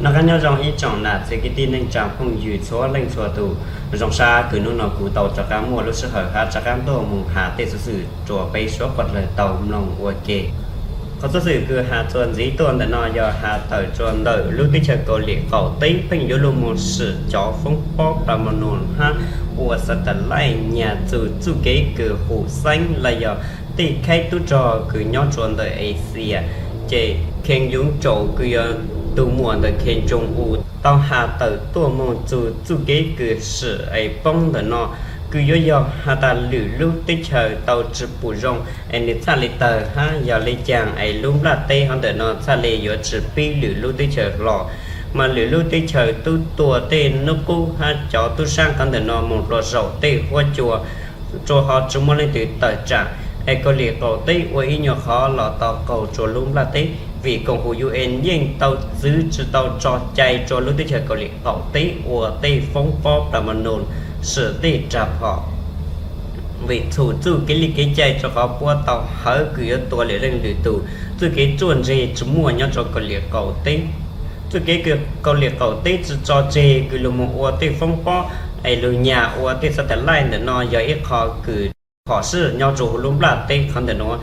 Noj qab nyob zoo ib tsoom nam txiv kwv tij neej tsaa phooj ywg txhua leej txhua tus. Zoo sab kws hnub no kuv tau rov qab muaj lub sij hawm hab rov qab tuaj moog has tej xuv xwm rua peb suav quas dlawg tau mloog ua ke. Qhov xuv xwm kws has txuas ntxiv tuaj ntawm no yog has tawm rua ntawm lub teb chaws Kaus Lim qaum teb pheej yuav lug moog swm cov foob pob plas ma nus hab ua xa tas laij nyag txug txuj kev kws hum xeeb los yog tej khaib tub rog kws nyob rua ntawm Axias. Ces Khee Yuv Tsum kws yog tug muam ntawm Khee Tsoo U tau has tawm tuaj moog txug txuj kev kws swm es poob ntawm no kws yuav yog has tas lwm lub teb chaws tau tsi pum zoo es nwg txhaj le tawg hab yog le caag es lub nplaj teb qhov ntawm no txhaj le yuav tsi pib lwm lub teb chaws hlo. Mas lwm lub teb chaws tub tua tej nub qub hab cov tub saab qhov ntawm no moog dlua zaum tej huab cua rua ho tsi muaj leej twg tawm tsaam. Es Kaus Lim qaum teb ua ib nyuag qhov los tau qaug rua lub nplaj teb vim koom haum UN yeej tau txwv tsi tau tso cai rua lub teb chaws Kaus Lim qaum teb ua tej foob pob plas ma nus, swm tej rag phom vim txhum txuj kev li kev cai rua qhov puab tau hawv kws yuav tua lwm leej lwm tug. Txuj kev ruaj ntseg tsi muaj nyob rua Kaus Lim qaum teb. Txuj kev kws Kaus Lim qaum teb tsi tso tseg kws lug moog ua tej foob pob es lug nyag ua tej xa tas laij ntawm no yog ib qho kws phom sij nyob rua huv lub nplaj teb qhov ntawm no.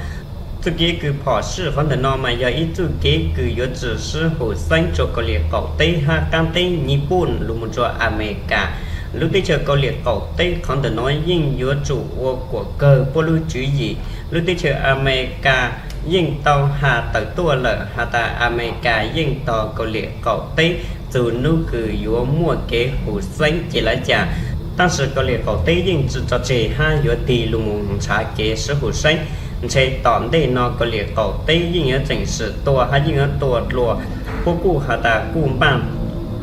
Txuj kev kws phom sij qhov ntawm no mas yog ib txuj kev kws yuav tsi sib hum xeeb rua Kaus Lim qaum teb hab qaab teb Nyij Pooj lug moog rua Amelikas. Lub teb chaws Kaus Lim qaum teb qhov ntawm no yeej yuav tsum ua kuam kawg puab lub tswv yim. Lub teb chaws Amelikas yeej tau has tawm tuaj lawm has tas Amelikas yeej tog Kaus Lim qaum teb txug nub kws yuav muaj kev hum xeeb ces lawv cas. Tab sis Kaus Lim qaum teb yeej tsi tso tseg hab yuav tig lug moog nrhav kev sib hum xeeb. Ntshe tom ntej no Kaus Lim qaum teb yeej yuav tseem swm tua hab yeej yuav tua dlua. Puab kuj has tas kuj npaaj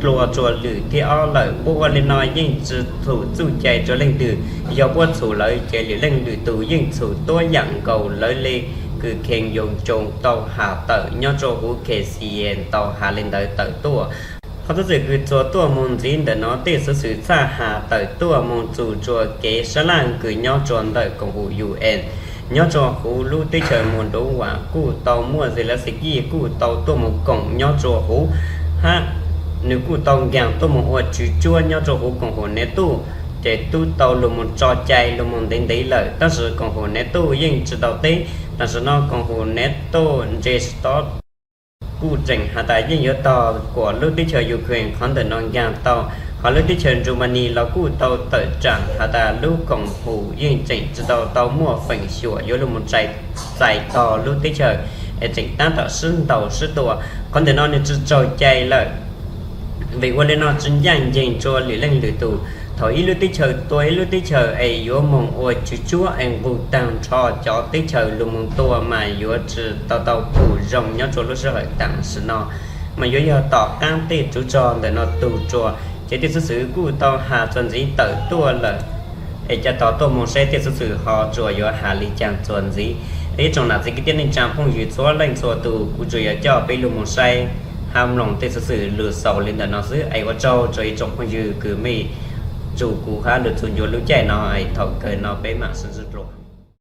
dlua rua lwm thib ob lawm. Puab ua le no yeej tsi txhum txuj cai rua leej twg. Yog puab txhum lawv ces lwm leej lwm tug yeej txhum tuab yaam nkaus lawv le kws Khee Yuv Tsum tau has tawm nyob rua huv K C N tau has le ntawd tawm tuaj. Qhov xuv xwm kws txuas tuaj moog ntxiv ntawm no tej xuv xwm txhaj has tawm tuaj moog txug rua kev sab laj kws nyob rua ntawm koom haum UN. Nyob rua huv lub teb chaws Moldova kuj tau muaj Zelensky kuj tau tuaj moog koom nyob rua huv hab nwg kuj tau nkaag tuaj moog ua tswv tsuab nyob rua huv koom haum NATO, ces tub tau lug moog tso cai lug moog ntev ntev lawm tab sis koom haum NATO yeej tsi tau teb. Tam sim no koom haum NATO Jens Stoltenberg kuj tseem has tas yeej yuav tog kuas lub teb chaws Ukraine qhov ntawm no nkaag tau. Hos lub teb chaws Rumani los kuj tau tawm tsaam has tas lub koom haum yeej tseem tsi tau tau muaj feem xyuam yuav lug moog txais tog lub teb chaws es tseem taab tom sib ntaus sib tua. Qhov ntawm no nwg tsi tsaug cai lawm. Vim ua le no tsi ncaaj nceeg rua lwm leej lwm tug. Thaum ib lub teb chaws tua ib lub teb chaws es yuav moog ua tswv tsuab es nqug taag nrho cov teb chaws lug moog tua mas yuav tsi tau tau pum zoo nyob rua lub sij hawm tam sim no, mas yuav yog tom qaab tej tswv tsuab ntawm no tug rua. Ces tej xuv xwm kuj tau has txuas ntxiv tawm tuaj lawm, es ca tog tuaj moog saib tej xuv xwm ho tsuas yuav has le caag txuas ntxiv. Ib tsoom nam txiv kwv tij neej tsaa phooj ywg txhua leej txhua tug, kuv tsuas yuav coj peb lug moog saib hab mloog tej xuv xwm lug xaus le ntawm no xwb es ua tsaug rua ib tsoom phooj ywg kws mej nrug kuv hab lug txug ncua lub caij no es thaum kawg no peb maam sib ntsib dlua.